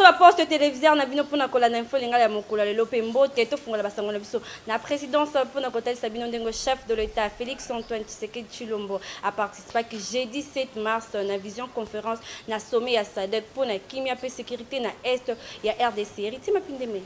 Liboso ba poste téléviseur na bino mpona kolanda info lingala ya mokolo ya lelo mpe mbote. Tofungola basango na biso na présidence mpona kotalisa bino ndenge chef de l'État Félix Antoine Tshisekedi Tshilombo aparticipaki jeudi 7 mars na vision conférence na sommet ya SADC mpona kimia mpe sécurité na est ya RDC. Héritier Mapindeme.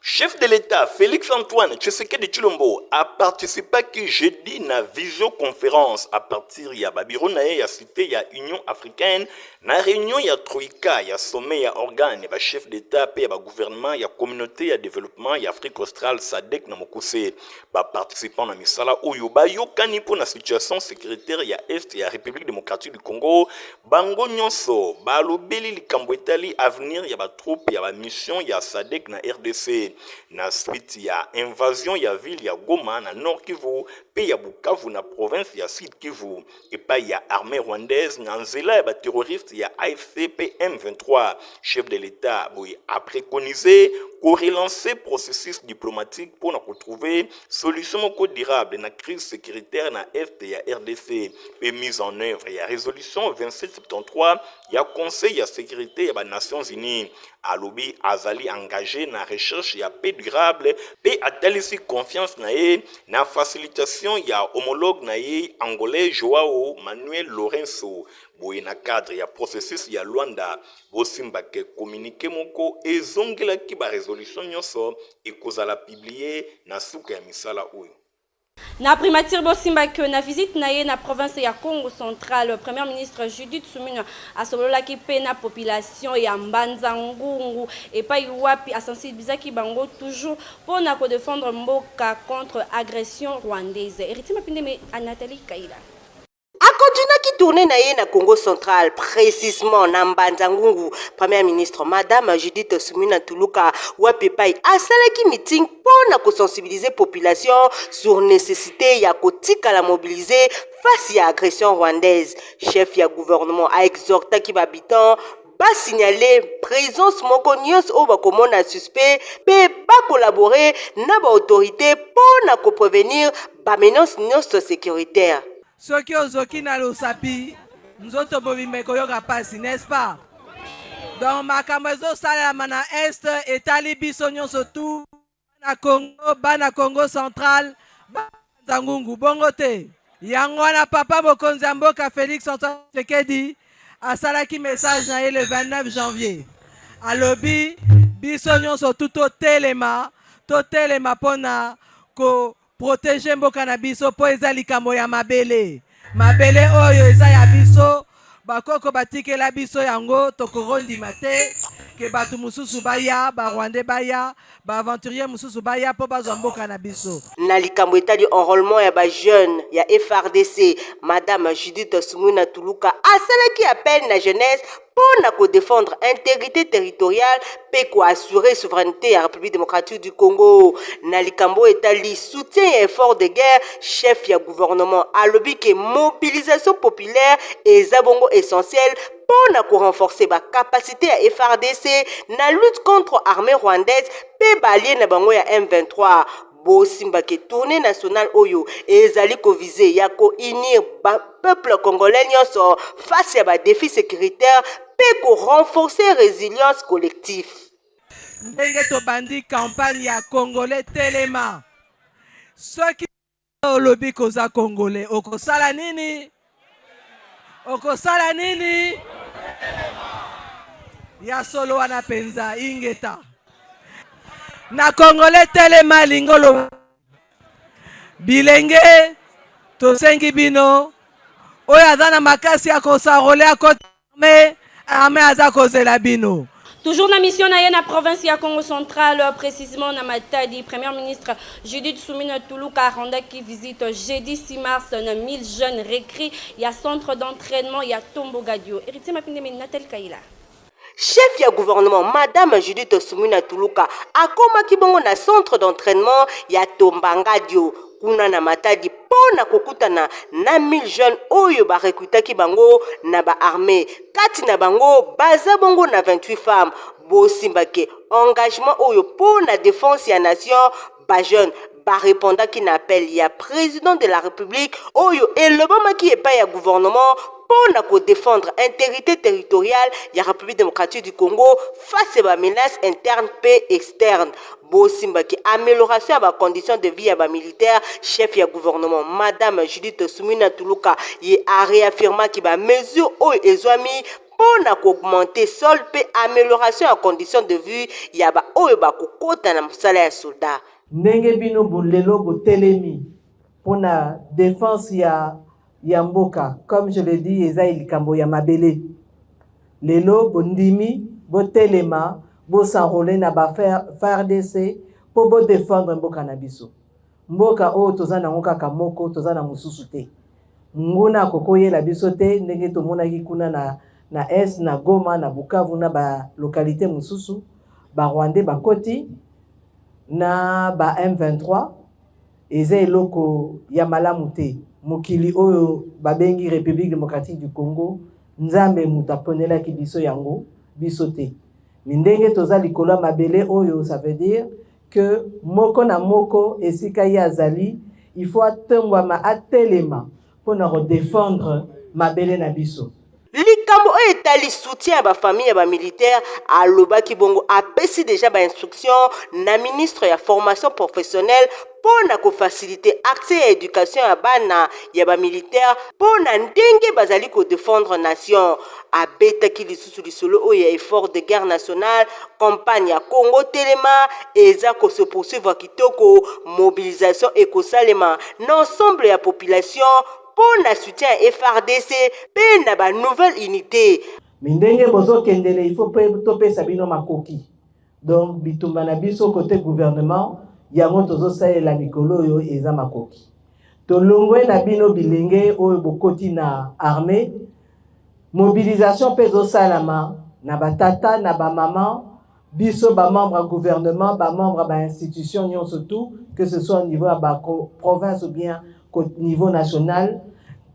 Chef de l'État Félix Antoine Tshisekedi Tshilombo a participé jeudi na visioconférence à partir ya babiro na ye ya cité ya Union africaine na réunion ya troïka ya sommet ya organe ba chef d'État pe ya ba gouvernement ya communauté ya développement ya Afrique australe SADC na mokuse. Ba participants na misala oyo bayokani mpo na situation sécuritaire ya Est ya République démocratique du Congo. Bango nyonso balobeli likambo etali avenir ya ba troupe ya ba mission ya SADC na RDC na suite ya invasion ya ville ya Goma na Nord Kivu pe ya Bukavu na province ya Sud Kivu epai ya armée rwandaise na nzela ya ba terroristes ya AFC pe M23. Chef de l'État boye a préconisé ko relancer processus diplomatique pour na retrouver solution moko durable na crise sécuritaire na Est ya RDC pe mise en œuvre ya résolution 2773 ya Conseil ya sécurité ya ba Nations Unies. Alobi azali engagé na recherche ya paix durable pe atalisi confiance na ye na facilitation ya homologue na ye angolais Joao Manuel Lourenço. Boye na cadre ya processus ya Luanda, bosimbake communiqué moko ezongelaki ba résolution nyonso ekozala publié na suka ya misala oyo. Na primature, bosimbaki na visite na ye na province ya Congo Central, Premier ministre Judith Suminwa asololaki mpe na population ya Mbanza Ngungu epai wapi asensibilisaki bango toujours mpona kodefendre mboka contre agression rwandaise. Héritier Mapindeme, Nathalie Kaila. Akontinuaki tournée na ye na Congo Central, précisement na Mbanza Ngungu. Première ministre Madame Judith Suminwa Tuluka wapi epai asalaki meeting mpo na kosensibiliser population sur nécessité ya kotikala mobiliser face ya agression rwandaise. Chef ya gouvernement aexhortaki bahabitant basignale présence moko nyonso oyo bakomona suspect mpe bakolabore na baautorité mpo na koprévenir bamenace nyonso sécuritaire. Soki ozoki na losapi, nzoto mobimba ekoyoka pasi, n'est-ce pas? Donc makambo ezosalelama na Est etali biso nyonso tu bana Congo, bana Congo Central, bana Ngungu, bongo te. Yango wana papa mokonzi ya mboka Félix Antoine Tshisekedi asalaki message na ye le 29 janvier. Alobi biso nyonso tu totelema, totelema mpona ko protéger mboka na biso mpo eza likambo ya mabele. Mabele oyo eza ya biso, bakoko batikela biso yango, tokorondima te ke bato mosusu baya, barwandais baya, baaventurier mosusu baya mpo bazwa mboka na biso. Na likambo etali enrôlement ya bajeune ya FARDC, Madame Judith Suminwa Tuluka asalaki appel na jeunesse mpo na kodefendre intégrité territoriale mpe koassurer souveraineté ya République démocratique du Congo. Na likambo etali soutien ya effort de guerre, chef ya gouvernement alobi ke mobilisation populaire eza bongo essentielle mpo na korenforcer bacapacité ya FARDC na lutte contre armée rwandaise mpe baallié na bango ya M23. Bosimbaki tournée nationale oyo ezali koviser ya kounir bapeuple congolais nyonso face ya badéfi sécuritaire mpe korenforcer résilience collective. Ndenge tobandi campagne ya Congolais telema, soki olobi koza Congolais, okosala nini? Okosala nini? Ya solo wana mpenza, ingeta na Congolais telema. Lingolo bilenge, tosengi bino, oyo aza na makasi ya kos'enrôler, akota armée. Armée aza kozela bino. Toujours na mission na ye na province ya Congo Central, précisément na Matadi, Premier ministre Judith Suminwa Tuluka rendaki visite jeudi 6 mars na 1000 jeunes recrues ya centre d'entraînement ya Tombo Gadio. Héritier Mapindeme, Nathalie Kaila. Chef ya gouvernement Madame Judith Suminwa Tuluka akomaki bongo na centre d'entraînement ya Tombangadio kuna na Matadi mpo na kokutana na 1000 jeunes oyo barekrutaki bango na baarmée. Kati na bango baza bongo na 28 femmes. Bosimbake engagement oyo mpo na défense ya nation, bajeune. Barepondaki na appel ya President de la Republique oyo elobamaki epai ya gouvernement mpo na kodefendre integrite territoriale ya Republique democratique du Congo face ya ba menaces internes mpe externes. Bosimbaki amelioration ya ba conditions de vie ya ba militaires, chef ya gouvernement Madame Judith Suminwa Tuluka ye a reaffirmaki ba mesures oyo ezwami mpo na ko augmenter solde mpe amelioration ya conditions de vie ya ba oyo bakokota na mosala ya soldat. Ndenge bino lelo botelemi mpo na defense ya mboka, comme je l'ai dit, eza likambo ya mabele. Lelo bondimi botelema, bos'enrôler na ba FARDC mpo bodefendre mboka na biso. Mboka oyo toza nango kaka moko, toza na mosusu te. Nguna akokoyela biso te, ndenge tomonaki kuna na Est, na Goma, na Bukavu, na balocalité mosusu. Barwandais bakoti na ba M23, eza eloko ya malamu te. Mokili oyo babengi République démocratique du Congo, Nzambe moto aponelaki biso yango, biso te. Mi ndenge toza likolo ya mabele oyo, ça veut dire que moko na moko esika ye azali, il faut atongwama, atelema mpona kodefendre mabele na biso. Likambo oyo etali soutien ya bafamille ya bamilitaire, alobaki bongo apesi deja bainstruction na ministre ya Formation professionnelle mpo na kofaciliter accès ya éducation ya bana ya bamilitaire mpo na ndenge bazali kodefendre nation. Abetaki lisusu lisolo oyo ya effort de guerre nationale. Campagne ya Congo Telema eza kose poursuivre kitoko. Mobilisation ekosalema na ensemble ya population mpo na soutien ya FARDC mpe na banouvelle unité. Me ndenge bozokendele, il faut mpe topesa bino makoki. Donc bitumba na biso côté gouvernement, yango tozosalela mikolo oyo eza makoki. Tolongwe na bino bilenge oyo bokoti na armée, mobilisation mpe ezosalama na batata na bamama. Biso bamembre ya gouvernement, bamembre ya bainstitution nyonso, tout, que ce soit au niveau ya baprovince ou bien niveau national,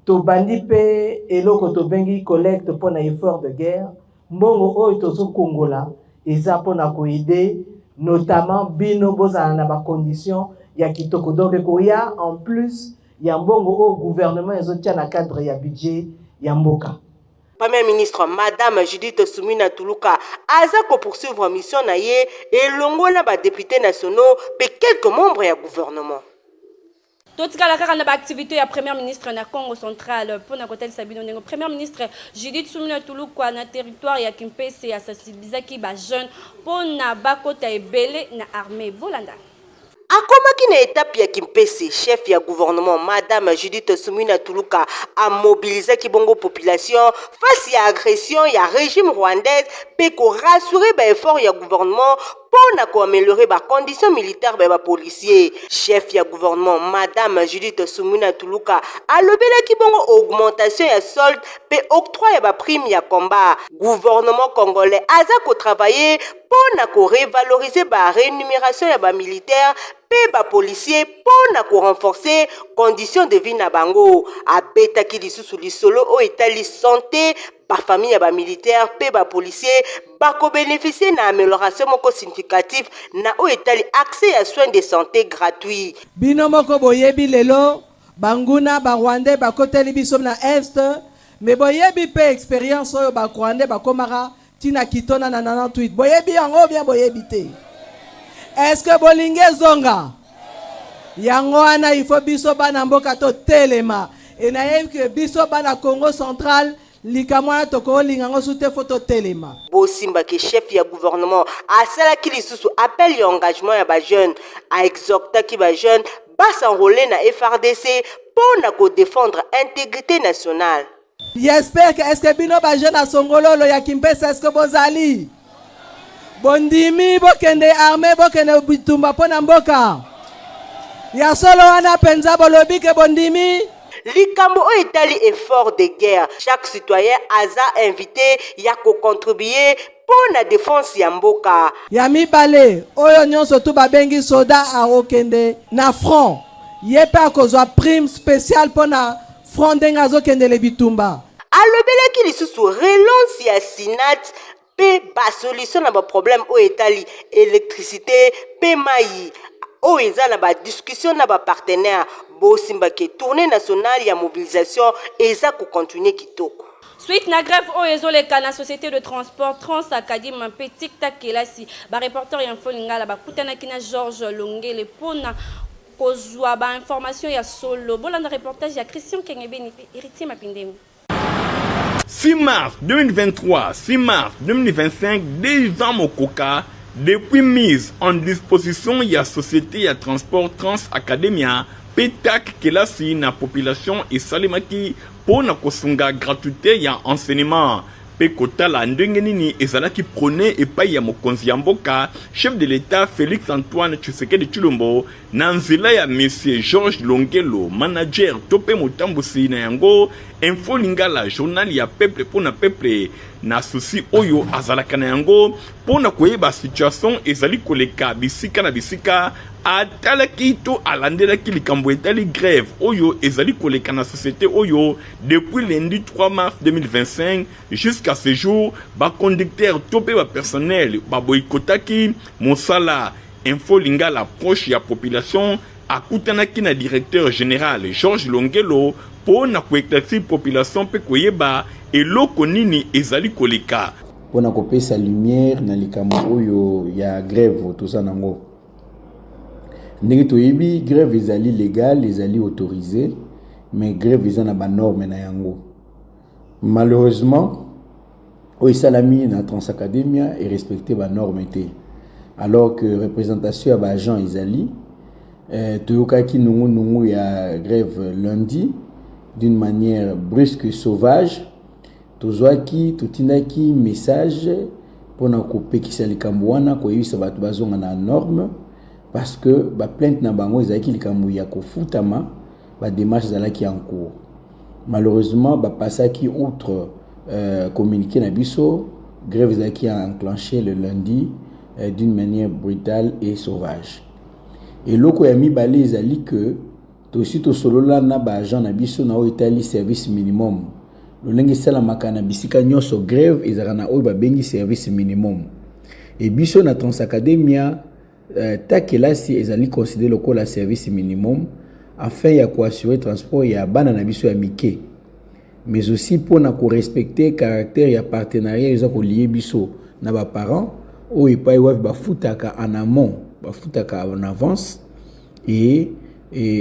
tobandi mpe eloko tobengi collecte mpona effort de guerre. Mbongo oyo tozokongola eza mpona koaider notamment bino bozala na bacondition ya kitoko. Donc ekoya en plus ya mbongo oyo gouvernement ezotia na cadre ya budget ya mboka. Premier ministre Madame Judith Suminwa Tuluka aza kopoursuivre mission na ye elongo na badéputés nationaux mpe quelques membres ya gouvernement. Totikala kaka na baactivité ya Premier ministre na Congo Central mpona kotalisa bino ndenge Premier ministre Judith Suminwa Tuluka na territoire ya Kimpese asensibilisaki bajeune mpona bakota ebele na armée. Bolanda. Akomaki na etape ya Kimpese, chef ya gouvernement Madame Judith Suminwa Tuluka amobilizaki bongo population face ya agression ya régime rwandaise mpe korassurer baeffort ya gouvernement mpo na koaméliorer bacondition militaire ya bapolicier. Chef ya gouvernement Madame Judith Suminwa Tuluka alobelaki bongo augmentation ya solde mpe octroi ya baprime ya combat. Gouvernement congolais aza kotravailler mpo na korevaloriser barémunération ya bamilitaire mpe bapolicier mpo na korenforcer condition de vie na bango. Abetaki lisusu lisolo oyo etali santé. Bafamille ya bamilitaire mpe bapolicier bakobénéficie na amélioration moko significative na oyo etali accès ya soins de santé gratuit. Bino moko boyebi, lelo banguna barwandais bakoteli biso na Est, me boyebi mpe expérience oyo barwandais bakomaka ntina Kitona na 98. Boyebi yango bien, boyebi te? Est-ce que bolingi ezonga yango wana? Il faut biso bana mboka totelema. E nayebi ke biso bana Congo Central, likambo wana tokolinga yango su te, faut totelema. Bosimbaki chef ya gouvernement asalaki lisusu appel ya engagement ya bajeune. Aexhortaki bajeune bas'enrôler na FARDC mpo na kodefendre intégrité nationale. J'espère que, est-ce que bino bajeune ya Songololo, ya Kimpese, est-ce que bozali bondimi bokende armée, bokende bitumba mpo na mboka ya solo wana mpenza? Bolobi ke bondimi. Likambo oyo etali effort de guerre, chaque citoyen aza invité ya kocontribuer mpo na défense ya mboka. Ya mibale, oyo nyonso tu babengi soda akokende na front, ye mpe akozwa prime spéciale mpo na front ndenge azokendele bitumba. Alobelaki lisusu relance ya CINAT mpe basolution na baproblème oyo etali électricité mpe mai. oyo eza na ba discussions na ba partenaires. Bosimba ke tournee nationale ya mobilisation eza ko continuer kitoko. Suite na grève oyo ezoleka na société de transport Trans Academia mpe Tic Tac Kelasi, ba reporters ya Info Lingala bakutanaki na Georges Longele mpona kozwa ba informations ya solo. Bolanda reportage ya Christian Kengebeni mpe Héritier Mapindemi. 6 mars 2023, 6 mars 2025, 2 ans mokoka depuis mise en disposition ya société ya transport Trans Academia mpe TAC Kelasi na population esalemaki mpo na kosunga gratuité ya enseignement mpe kotala ndenge nini ezalaki prôné epai ya mokonzi ya mboka, chef de l'État Félix Antoine Tshisekedi Tshilombo, na nzela ya monsieur Georges Longelo, manager to mpe motambusi na yango. Info Lingala, journal ya peuple mpo na peuple, na souci oyo azalaka na yango mpo na koyeba situation ezali koleka bisika na bisika, atalaki to alandelaki likambo etali grève oyo ezali koleka na société oyo depuis lundi 3 mars 2025 jusqu'à ce jour. Baconducteur to mpe bapersonnel baboyikotaki mosala. Info Lingala, proche ya population, akutanaki na directeur général Georges Longelo mpo na koéclaircir population mpe koyeba eloko nini ezali koleka. Mpona kopesa lumière na likambo oyo ya grève toza nango, ndenge toyebi, grève ezali légal, ezali autorisé, mais grève eza na banorme na yango. Malheureusement, oyo esalami na Transacademia erespecte banorme te, alors que représentation ya baagent ezali. Toyokaki nungunungu ya grève lundi d'une manière brusque et sauvage. Tozwaki, totindaki message mpona kopekisa likambo wana, koyebisa bato bazonga na norme, parce que baplainte na bango ezalaki likambo ya kofutama, badémarche ezalaki en cours. Malheureusement, bapasaki outre communiqué na biso. Grève ezalaki enclenché le lundi d'une manière brutale et sauvage. Eloko ya mibale ezali ke tosi tosolola na baagent na biso na oyo etali service minimum. Lolenge esalamaka na bisika nyonso, grève ezalaka na oyo babengi service minimum. E biso na Transacademia, ta kelasi ezali considéré lokola service minimum afin ya koassurer transport ya bana na biso ya mike, mais aussi mpona korespecter caractère ya partenariat eza kolier biso na baparent, oyo epai wapi bafutaka en amont, bafutaka en avance et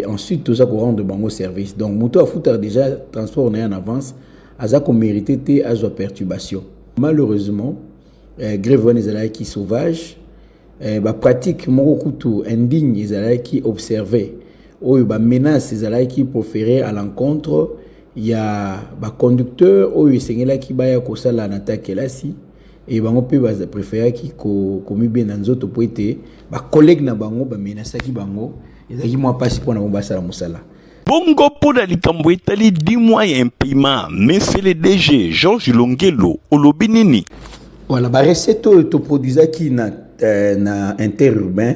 ensuite toza korendre bango service. Donc moto afutaka déjà transport na ye en avance aza komérite te azwa perturbation. Malheureusement, grève wana ezalaki sauvage. Bapratique moko kutu indigne ezalaki observé, oyo bamenace ezalaki proféré à l'encontre ya baconducteur oyo esengelaki baya kosala na ta kelasi. E bango mpe bapréféraki komibenda nzoto mpo ete bacollègue na bango bamenasaki bango. Ezalaki mwa mpasi mpona bango basala mosala. Bongo mpo na likambo etali 10 mois ya impaiement, monsieur le DG Georges Longelo, olobi nini? Voilà, barecette oyo toproduisaki na interurbain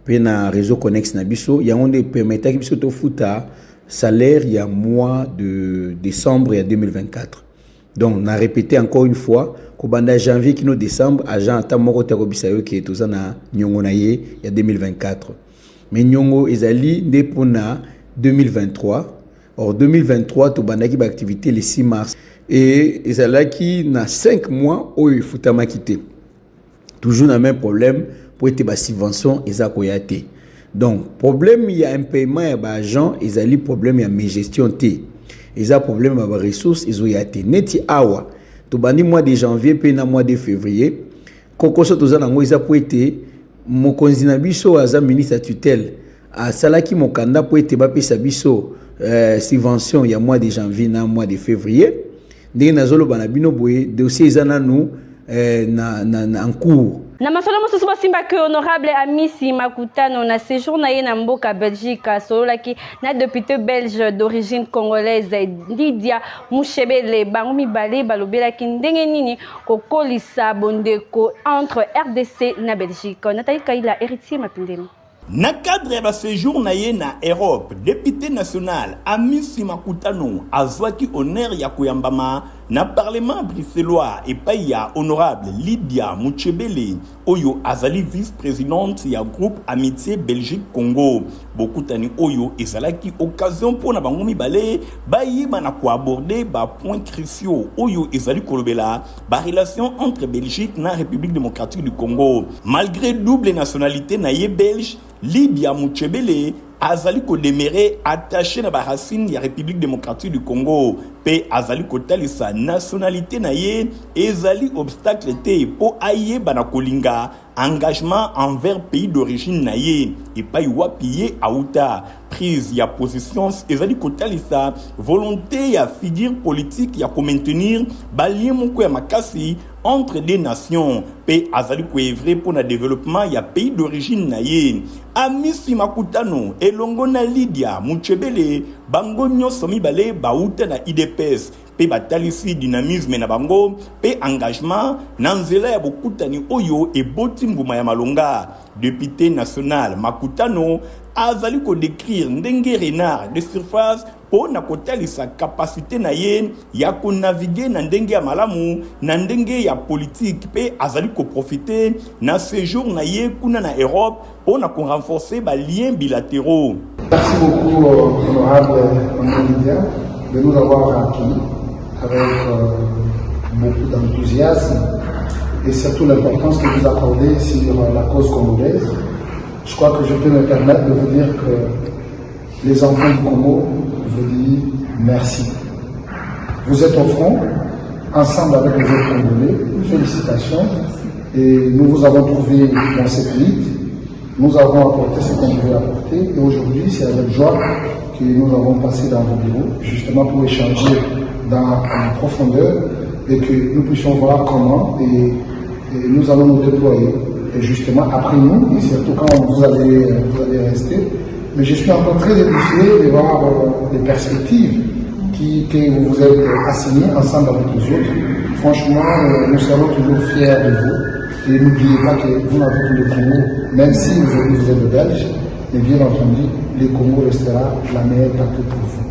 mpe na réseau connexe na biso, yango nde epermetaki biso tofuta salaire ya mois de décembre ya 2024. Donc na répété encore une fois, kobanda janvier kino décembre, agent ata moko te akobisa yo ke toza na niongo na ye ya 2024. Mais niongo ezali nde mpona 2023. Or 2023 tobandaki baactivité le 6 mars et ezalaki na 5 mois oyo efutamaki te. Toujours na même problème, po ete basubvention eza koya te. Donc problème ya impaiement ya baagent ezali problème ya mégestion te, eza problème ya baressource ezoya te. Neti awa tobandi mois de janvier mpe na mois de février, kokoso toza nango eza po ete mokonzi na biso aza ministre ya tutelle asalaki mokanda po ete bapesa biso subvention ya mois de janvier na mois de février. Ndenge nazoloba na bino boye, dossier eza nanu na en cours. Na masolo mosusu, bosimbaki honorable Amisi Makutano na séjour na ye na mboka Belgique asololaki na député belge d'origine congolaise Lydia Mushebele. Bango mibale balobelaki ndenge nini kokolisa bondeko entre RDC na Belgique. Nathalie Kaila, Héritier Mapindemi. Na cadre ya baséjour na ye na Europe, député national Amisi Makutano azwaki honneur ya koyambama. na parlement bruxellois epai ya honorable Lydia Muchebele oyo azali vice-presidente ya groupe Amitié Belgique Congo. Bokutani oyo ezalaki occasion mpo na bango mibale bayeba na koaborder ba points cruciaux oyo ezali kolobela ba relations entre Belgique na République démocratique du Congo. Malgré double nationalité na ye belge, Lydia Muchebele azali kodemeurer attaché na baracine ya République démocratique du Congo mpe azali kotalisa nationalité na ye ezali obstacle te mpo ayeba na kolinga engagement envers pays d'origine na ye epai wapi ye auta. Prise ya position ezali kotalisa volonté ya figure politique ya komaintenir balien moko ya makasi entre deux nations mpe azali koœuvrer mpo na développement ya pays d'origine na ye. Amisi Makutano elongo na Lydia Muchebele, bango nyonso mibale bauta na UDPS mpe batalisi dynamisme na bango mpe engagement na nzela ya bokutani oyo eboti mbuma ya malonga. Député national Makutano azali kodécrire ndenge renard de surface mpo na kotalisa capacité na ye ya konaviguer na ndenge ya malamu na ndenge ya politike, mpe azali koprofiter na séjour na ye kuna na Europe mpo na korenforcer baliens bilatéraux. Merci beaucoup, honorable Lydia, de nous avoir accueillis avec beaucoup d'enthousiasme et surtout l'importance que vous accordez sur la cause congolaise. Je crois que je peux me permettre de vous dire que les enfants du Congo vous disent merci. Vous êtes au front, ensemble avec les autres Congolais. Félicitations. Et nous vous avons trouvé dans cette lutte. Nous avons apporté ce qu'on pouvait apporter. Et aujourd'hui, c'est avec joie que nous avons passé dans vos bureaux, justement pour échanger dans la profondeur et que nous puissions voir comment et nous allons nous déployer. Et justement, après nous, et surtout quand vous allez rester. Mais je suis encore très édifié de voir les perspectives que vous vous êtes assignées ensemble avec les autres. Franchement, nous serons toujours fiers de vous. Et n'oubliez pas que vous n'avez que le Congo, même si aujourd'hui vous êtes belge, mais bien entendu, le Congo restera la meilleure patrie pour vous.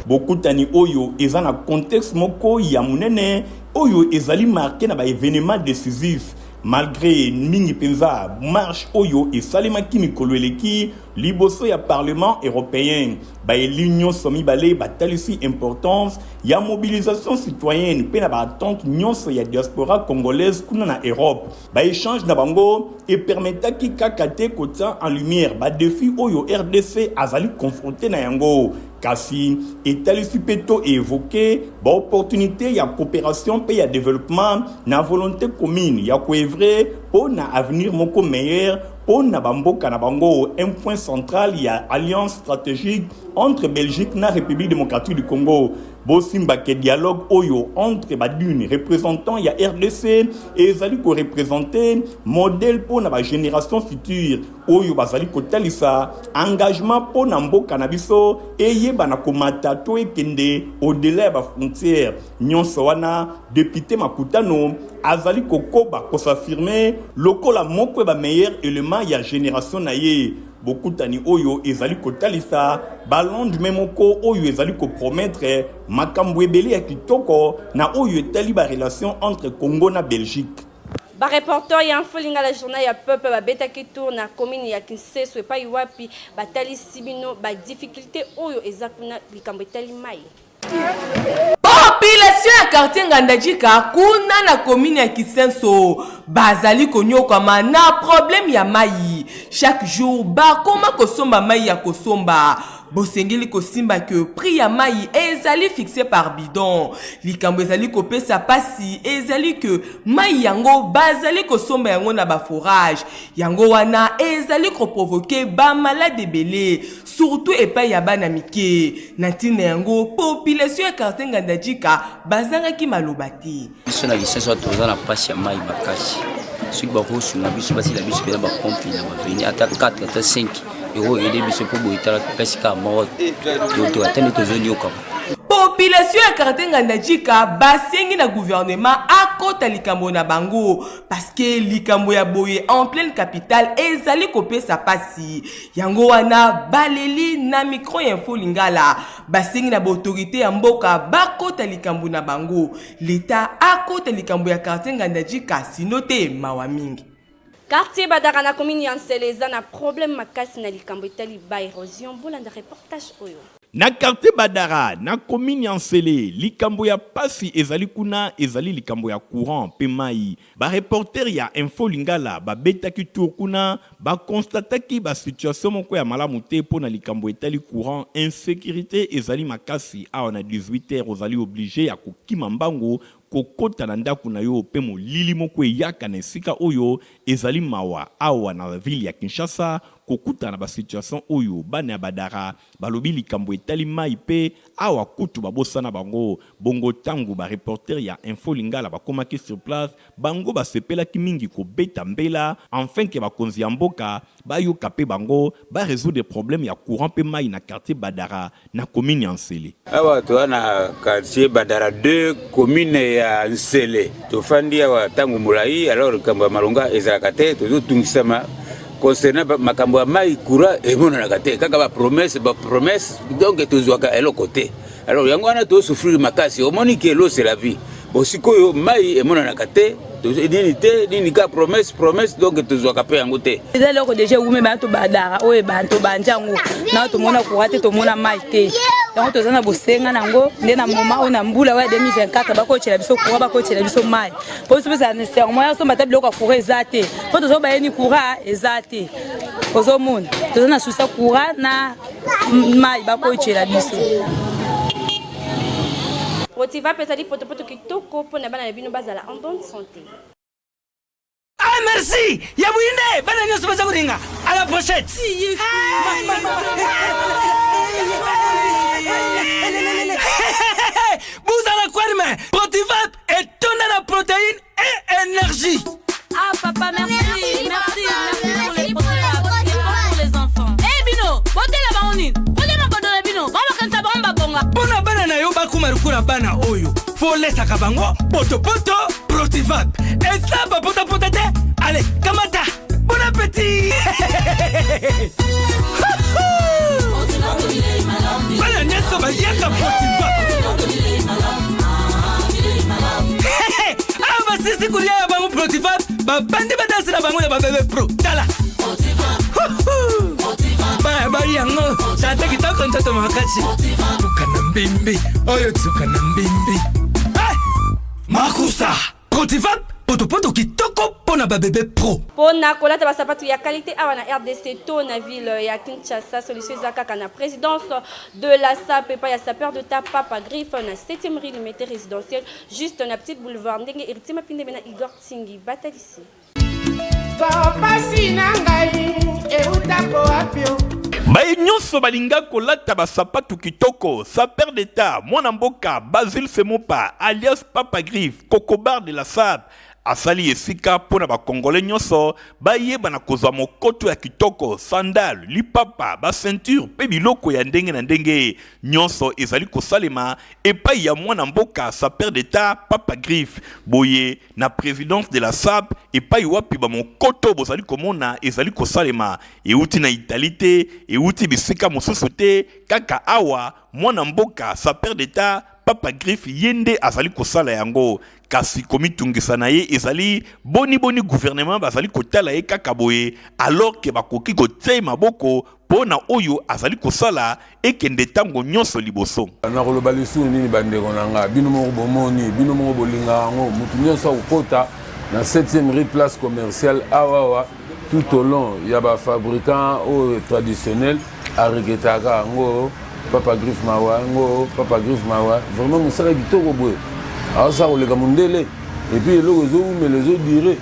Bokutani oyo eza na contexte moko ya monene oyo ezali marqué na baévénement décisif, malgré mingi mpenza marche oyo esalemaki mikolo eleki liboso ya Parlement européen. Baeli nyonso mibale batalisi importance ya mobilisation citoyenne mpe na baattente nyonso ya diaspora congolaise kuna na Europe. Baéchange na bango epermetaki kaka te kotia en lumière badéfi oyo RDC azali confronté na yango, kasi etalisi mpe to évoquer baopportunité ya coopération mpe ya développement na volonté commune ya koœuvrer mpo na avenir moko meilleur mpo na bamboka na bango. Un point central ya alliance stratégique entre Belgique na République démocratique du Congo. Bosimbake dialogue oyo entre badune représentant ya RDC ezali koreprésenter modèle mpo na bagénération future oyo bazali kotalisa engagement mpo na mboka na biso eyeba na komata to ekende au-delà ya bafrontière nyonso wana. Député Makutano azali kokoba kos'affirmer lokola moko ya bameilleur élément ya génération na ye. Bokutani oyo ezali kotalisa balendemain moko oyo ezali kopromettre makambo ebele ya kitoko na oyo etali barelation entre Congo na Belgique. Bareporter ya Info Lingala, journal ya peuple, babetaki tour na commune ya Kisenso epai wapi batalisi bino badifficulté oyo eza kuna, likambo etali mai. Population ya quartier Ngandajika kuna na commune ya Kisenso bazali konyokwama na problème ya mai. Chaque jour bakoma kosomba mai ya kosomba. Bosengeli kosimba ke prix ya mai ezali fixe par bidon. Likambo ezali kopesa pasi ezali ke mai yango bazali kosomba yango na baforage. Yango wana ezali koprovoquer bamalade ebele, surtout epai ya bana mike. Na ntina yango, population ya quartier Ngandajika bazangaki maloba te. Biso na Kisenso toza na mpasi ya mai makasi. Soki bakosunga biso, basila biso mpena bapompe na baveni, ata 4 ata 5 ekoaider biso, mpo boye tala mpasi kaka moko ata nde tozoniokama. Population ya quartier Ngandajika basengi na gouvernement akota likambo na bango parce que likambo ya boye en pleine capitale ezali kopesa pasi. Yango wana baleli na micro ya Info Lingala, basengi na ba autorite ya mboka bakota likambo na bango. L'etat akota likambo ya quartier Ngandajika sino te mawa mingi. Quartier Badara na commune ya Nsele eza na problème makasi na likambo etali ba erosion. Bolanda reportage oyo. Na quartier Badara, na commune ya Nsele, likambo ya pasi ezali kuna ezali likambo ya courant pe mayi. Ba reporters ya Info Lingala babetaki tour kuna, ba constataki ba situation moko ya malamu te mpo na likambo etali courant, insecurite ezali makasi awa na 18 heures ozali oblige ya kokima mbangu kokota na ndaku na yo pe molili moko eyaka na esika oyo ezali mawa awa na ville ya Kinshasa kokutana na ba situation oyo bana ya Badara balobi likambo etali mayi pe awa kutu babosana bango Bongo tango ba reporters ya Info Lingala bakomaki sur place, bango basepelaki mingi kobeta mbela enfin que bakonzi ya mboka bayoka pe bango, ba resoudre problème ya courant pe mayi na quartier Badara na commune ya N'sele. Awa toza na quartier Badara 2 commune ya N'sele, tofandi awa tango molayi, alors likambo ya malonga ezalaka te, tozotungisama concernant makambo ya mayi, courant emonanaka te, kaka ba promesse ba promesse, donc tozwaka eloko te. Alors yango wana to souffrir makasi, omoni que l'eau c'est la vie. Bon sikoyo mai emonanaka te, nini te, nini ka promesse promesse, donc tozwaka pe yango te. Eza eloko deja ewume bana tobadara oyo ebanda tobandi yango na tomona courant te, tomona mai te, yango toza na bosenga na yango nde na moma oyo na mbula oyo ya 2024 bakotyela biso courant, bakotyela biso mai mpo biso mpe nécessairement ya somba ata biloko ya courant eza te, mpo tozo bayeni courant eza te, ozomona toza na susi ya courant na mai bakotyela biso. Protivap ezali potopoto kitoko mpo na bana na bino bazala en bonne santé. Ah merci ya buinde bana nyonso baza kolinga à la pochette. Bozala kwarme Protivap etonda na protéine et énergie. Ah papa merci merci merci, merci pour les produits pour les enfants. Eh bino botela bango nini? Kolia magodo na bino bango bakanisa bango babonga. Mpo na bana na yo bakoma lokola bana oyo folesaka bango potopoto Protivap eza bapotapota te. Ale kamata bon appétit. Bana nyonso baliaka Protivap. Awa basisi kolia ya bango Protivap, babandi badanse na bango ya babebe pro. Tala baya bai yango tata kitoko nzoto makasi tuka na mbimbi oyo tuka na mbimbi. Makusa Protivap potopoto kitoko mpo na babebe pro. Mpo na kolata ba sapatu ya qualite awa na rdc to na ville ya Kinshasa, solution eza kaka na presidence de la sape epai ya sapeur d'etat Papa Griffe na 7e rue Limete residentielle juste na petite boulevard ndenge Heritier Mapindeme na Igor Tsingi batalisi. Pasi na ngai eutako wapi o? Baye nyonso balinga kolata ba sapatu kitoko, sapeur d'etat mwana mboka Basile Semopa alias Papa Griffe Kokobar de la Sape asali esika mpo na ba congolais nyonso bayeba na kozwa mokoto ya kitoko, sandale, lipapa, ba ceinture mpe biloko ya ndenge na ndenge. Nyonso ezali kosalema epai ya mwana mboka sapeur d'etat Papa Griffe. Boye na presidence de la SAP epai wapi ba mokoto bozali komona ezali kosalema euti na Italie te, euti bisika mosusu te, kaka awa mwana mboka sapeur d'etat Papa Griffe ye nde azali kosala yango. Kasi komitungisa na ye ezali boni boni gouvernement bazali kotala ye kaka boye alors que bakoki kotia ye maboko mpo na oyo azali kosala ekende ntango nyonso liboso. Nakoloba lisusu nini bandeko na nga? Bino moko bomoni, bino moko bolingaka yango. Moto nyonso akokota na 7e rue place commerciale awa awa tout au long ya ba fabricants oyo traditionnel aregretaka yango. Papa Griffe mawa yango, Papa Griffe mawa vraiment mosala kitoko boye, aosala koleka mondele et puis eloko ezowumela ezodure.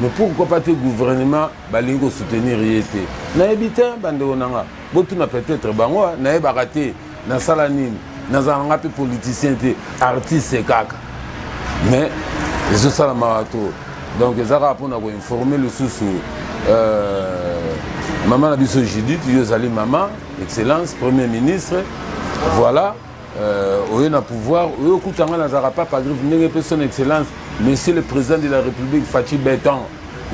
Mais pourquoi pas te gouvernement balingi ko soutenir ye te? Nayebi te bandeko na nga, botuna peut-être bango, nayebaka te nasala nini, nazala nga mpe politicien te, artiste kaka, mais ezosala mawa to. Donc eza kaka mpona koinforme lisusu mama na biso Judith, yo ozali mama excellence premier ministre, voilà. euh, oye na pouvoir oye okuta ngai nazalaka papa griffe ndenge mpe son excellence monsieur le président de la république faci beton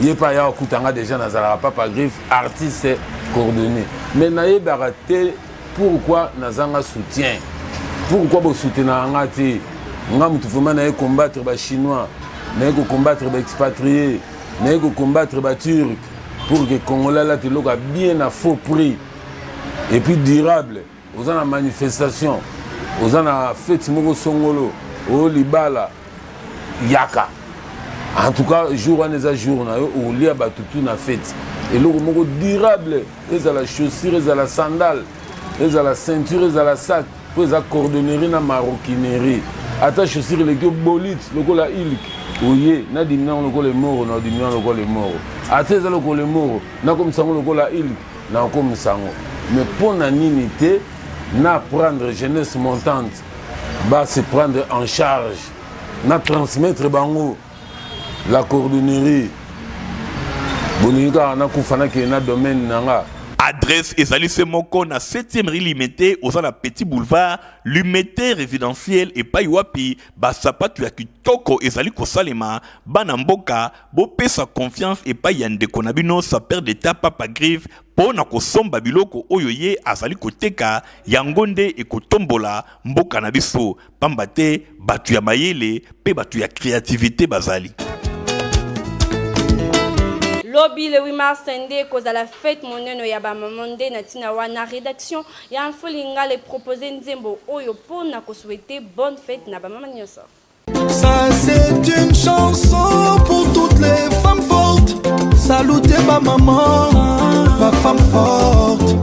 ye mpe aya okuta ngai déjà nazalaka papa griffe artiste coordonné mais nayebaka te pourquoi nazanga soutien pourquoi bosoutenaka nga te nga motu vraiment naye combattre bachinois naye kocombattre baexpatrie naye kocombattre baturc pour que congolais alata eloko ya bien na faux prix et puis durable oza na manifestation oza na feti moko songolo oyo libala yaka en tout cas jour wana eza jour na yo olia bato tu na feti eloko moko durable ezala chaussure ezala sandale ezala ceinture ezala sac mpo eza cordonnerie na maroquinerie ata chaussure eleki yo bolite lokola ilk oye nadimi yango lokola emoro na odimi yango lokola emoro ata eza lokola emoro nakomisa yango lokola ilk nakokomisa yango mais mpo na nini te na prendre jeunesse montante ba se prendre en charge na transmettre bango la cordonnerie bolingi kaka nakufa nakende na domaine na nga Adresse ezali se moko na 7e rue Limete, oza na Petit Boulevard, Limete résidentiel epai wapi ba sapatu ya kitoko ezali kosalema. Bana mboka bopesa confiance epai ya ndeko na bino sapeur d'etat Papa Griffe mpo na kosomba biloko oyo ye azali koteka, yango nde ekotombola mboka na biso. Pamba te bato ya mayele mpe bato ya creativite bazali. Lobi le 8 mars nde ekozala fete monene ya ba maman nde na tina wana redaction ya Info Lingala e proposer nzembo oyo po na ko souhaiter bonne fete na ba maman nionso. Ça c'est une chanson pour toutes les femmes fortes. Salutez ma maman, ma femme forte.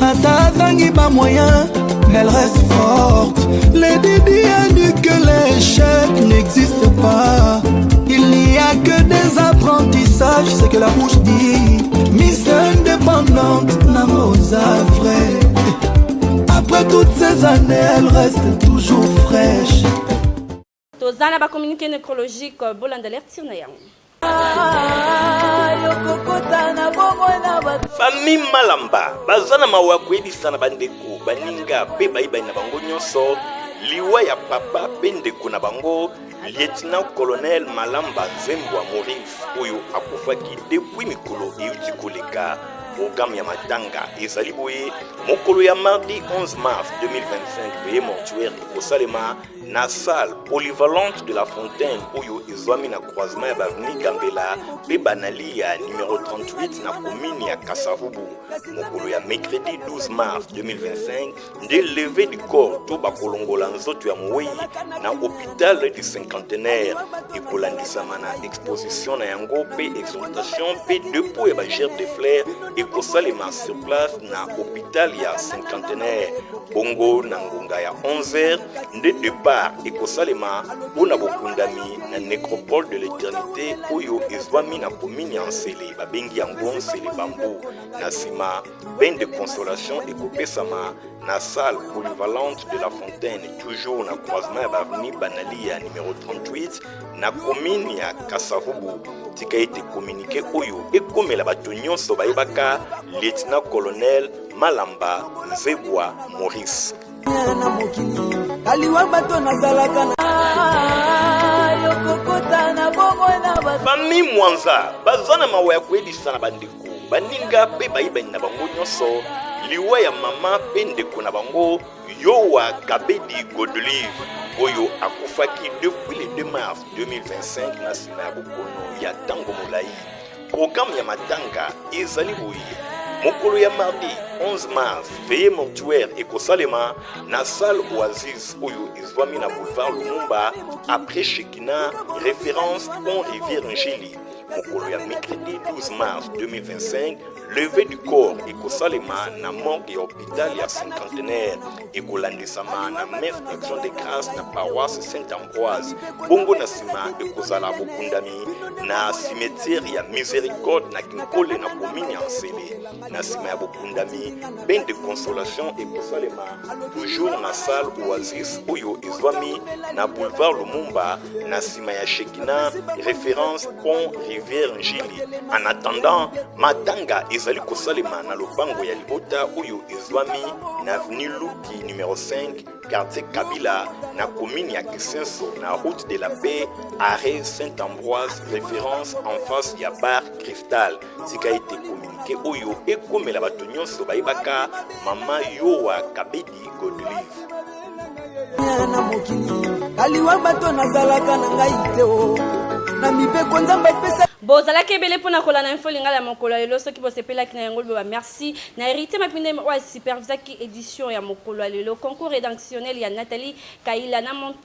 Ata azangi ba moyen, mais elle reste forte. Lady Di a dit que l'échec n'existe pas. Il n'y a que des apprentissages, c'est que la bouche dit. Miss indépendante, Namosa vrai. Après toutes ces années, elle reste toujours fraîche. Toza na ba communiqué nécrologique bolanda lecture na yango. Famille Malamba baza na mawa ya koyebisa na bandeko, baninga mpe bayibani na bango nyonso liwa ya papa mpe ndeko na bango lieutenant colonel Malamba Nzembwa Maurice oyo akufaki depuis mikolo euti koleka. Programme ya matanga ezali boye: mokolo ya mardi 11 mars 2025 veillée mortuaire ekosalema na salle polyvalente de la fontaine oyo ezwami na croisement ya baavenue Gambela mpe Banali ya numero 38 na commune ya Kasavubu. Mokolo ya mercredi 12 mars 2025 nde levée du corps to bakolongola nzoto ya mowei na hôpital du cinquantenaire, ekolandisama na exposition na yango mpe exhortation mpe depot ya bagerbe de fleurs ekosalema sur place na hôpital ya cinquantenaire. Bongo na ngonga ya 11h nde départ ekosalema mpo na bokundami na nécropole de l'éternité oyo ezwami na commune ya Nsele, babengi yango Nsele Bambu. Na nsima bain de consolation ekopesama na salle polyvalente de la fontaine, toujours na croisement ya baavenue Banali ya numero 38 na commune ya Kasavubu. Tika ete communiqué oyo ekomela bato nyonso bayebaka lieutenant colonel Malamba Nzebwa Maurice. Na mokili aliwa bato nazalaka na Famille Mwanza baza na mawa ya koyebisa na bandeko, baninga mpe bayibani na bango nyonso liwa ya mama mpe ndeko na bango Yowa Kabedi Godelive oyo akufaki depuis le 2 mars 2025 na nsima ya bokono ya ntango molai. Programme ya matanga ezali boye: mokolo ya mardi 11 mars veillée mortuaire ekosalema na salle Oasis oyo ezwami na boulevard Lumumba après Shekina, référence pont rivière Njili. Mokolo ya mercredi 12 mars 2025 levée du corps ekosalema na morgue ya hôpital ya cinquantenaire, ekolandisama na messe d'action de grâce na paroisse Saint Ambroise. Bongo na nsima ekozala bokundami na cimetière ya Miséricorde na Kinkole na commune ya Nsele. Na nsima ya bokundami, bain de consolation ekosalema toujours na salle Oasis oyo ezwami na boulevard Lumumba na nsima ya Shekina, référence pont rivière. Rivière Njili. En attendant, matanga ezali kosalema na lopango ya libota oyo ezwami na avenue Luki numero 5, quartier Kabila, na commune ya Kisenso, na route de la Paix, arrêt Saint-Ambroise, référence en face ya bar Cristal. Tika ete communiqué oyo ekomela bato nyonso bayebaka mama Yoa Kabedi Godelive. Na mokili aliwa bato nazalaka na ngai te o na mibeko Nzambe epesa. Bozalaki ebele mpona kolanda Info Lingala ya mokolo ya lelo. Soki bosepelaki na yango, loba merci na Héritier Mapindeme oyo asupervisaki édition ya mokolo ya lelo, concours rédactionnel ya Nathalie Kaila na monta.